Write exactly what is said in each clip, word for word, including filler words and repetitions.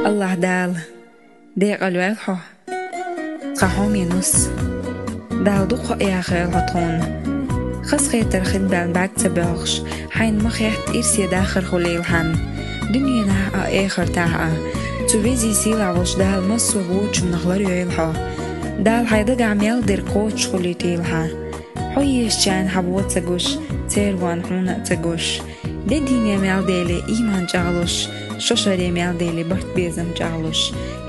Аллахь Дала, декъал вайл хьо, тха хьоме нус. Дала дукха яхайла хьо тхуна. Хазахетар хидбаьлла бӀаьг ца боьлхуш, хьайна ма хетта ирсе дахар хулийла хьан. Дуьненахь а, эхартахь а. Цу везий сийлахь волуш Дала массо а вочунах лар йойла хьо. Дала хьайн дагахь мел дерг кхочуш хулийтийла хьан. Хьо ешачарна хьан вон ца гуш, церан вон хьуна а ца гуш. Де дийне мел дели, ийман чӀагӀлуш, шо шаре мел дели, барт безам чӀагӀлуш.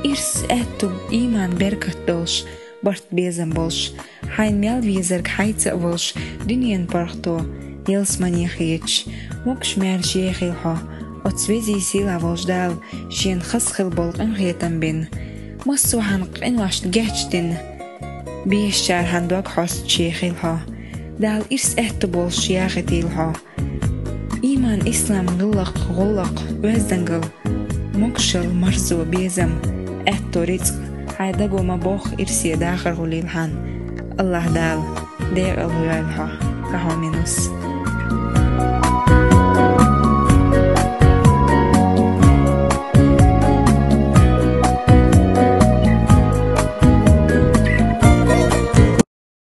Ирс, аьтту, ийман, беркат долуш, барт безам болуш. Хьайн мел везарг хьайца а волуш, дуьненан паргӀато, ялсамане хеташ. Могуш-маьрша ехийла хьо, оцу везий сийлахь волуш Дала шена хаза хила болу къинхетам бина. Массо а хьан къиношна гечдина. Бешачара хьан дог хьостуш ехийла хьо. Дала ирс, аьтту болуш яхийтийла хьо. Ийман, ислам, гӀиллакх, гӀуллакх, оьздангалла, могушалла, марзо, безам, аьтто, рицкъ, хьайн даго ма бохху ирсе дахар хулийла хьан. Аллахь Дала, декъал вайл хьо, тха хьоме нус.